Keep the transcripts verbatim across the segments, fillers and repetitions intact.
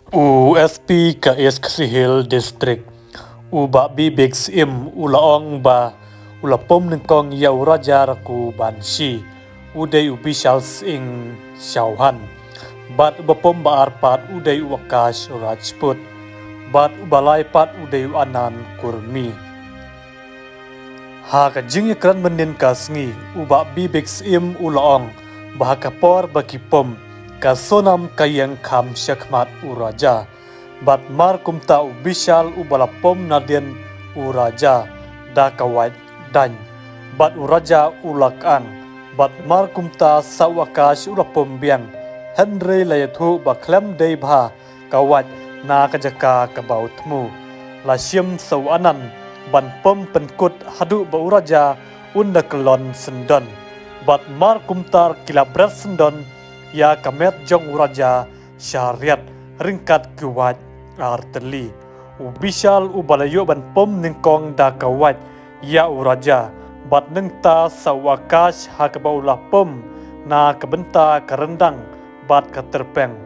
U S P ka East Khasi Hills District, u Bah Bibik Syiem, u la ong ba u la pom nyngkong ïa u Raja Raku Banshi, u dei u Bishal Sying Chauhan, bad uba pom ba ar pat u dei u Akash Rajput, bad uba lai pat u dei u Anand Kurmi. Ha ka jingïakren mynnin ka sngi, u Bah Bibik Syiem u la ong ba ha ka por ba ki pom, ka Sonam ka ïeng kham shakhmat u Raja, bad mar kumta u Bishal uba la pom nadien u Raja da ka wait daiñ, bad u Raja u la kang, bad mar kumta sa u Akash u la pom biang, hynrei la ïathuh ba khlem dei bha ka wait na ka jaka kaba u thmu, la shim sa u Anand ban pom pynkut haduh ba u Raja un da kyllon syndon, bad mar kumta ki la bret syndon ïa ka met jong u Raja shariat ryngkat ki wait artylli. U Bishal uba la ïoh ban pom nyngkong da ka wait ïa u Raja, bad nangta sa u Akash ha kaba u la pom na ka bynta ka ryndang bad ka tyrpeng,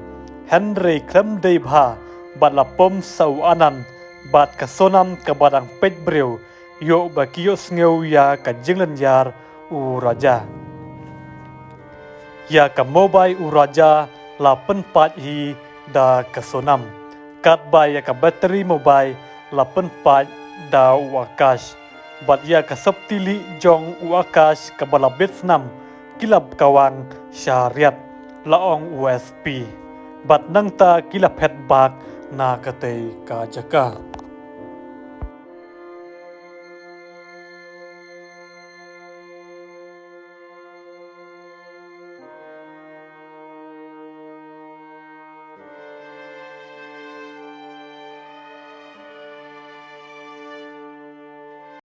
hynrei khlem dei bha, bad la pom sa u Anand bad ka Sonam kaba dang peit briew, ïoh ba ki ïohsngew ïa ka jinglynñiar u Raja. Ïa ka mobile u Raja la pynpait hi da ka Sonam, katba ïa ka battery mobile la pynpait da u Akash, bad ïa ka sopti lieh jong u Akash kaba la bit snam ki la kawang shariat, la ong u S P, bad nangta ki la phet bak na katei ka jaka.